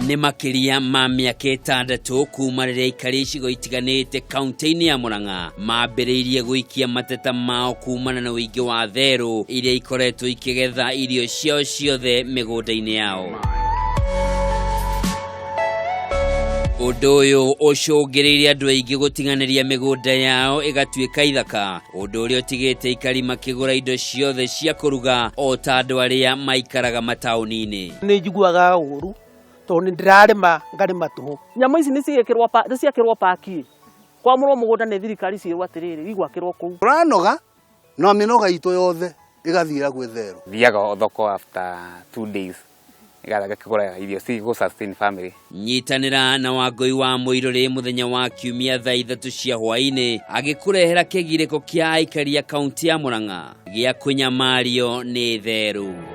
Nĩ makĩria ma mĩaka 6 kuma rĩrĩa aikari icigo itiganĩte kaunti-inĩ ya Murang'a mambĩrĩirie gũikia mateta mao kumana na ũingĩ wa therũ iria ikoretwo ikĩgetha irio ciao ciothe mĩgũnda-inĩ yao. Ũndũ ũyũ ũcũngĩrĩirie andũ aingĩ gũtiganĩria mĩgũnda yao ĩgatuĩka ithaka, ũndũ ũrĩa ũtigĩte aikari makĩgũra indo ciothe cia kũruga o ta andũ arĩa maikaraga mataũni-inĩ. Nĩ njiguaga ũru tondũ nĩ ndĩrarĩma ngarĩma tũhũ. Nyamũ ici nĩ ciakĩrwo paki, kwamũrwo mũgũnda nĩ thirikari ciĩrwo atĩrĩrĩ, igwakĩrwo kũu. Tũranoga na mĩnoga itũ yothe ĩgathira gwĩ therũ. Thiaga thoko after 2 days nĩgetha ngakĩgũra irio cigũ sustain family. Nyitanĩra na Wangũi wa Mũirũrĩ mũthenya wa Kiumia thaa 3 cia hwaĩ-inĩ agĩkũrehera kĩgirĩko kĩa aikari a kaunti ya Murang'a gĩa kũnyamario nĩ therũ.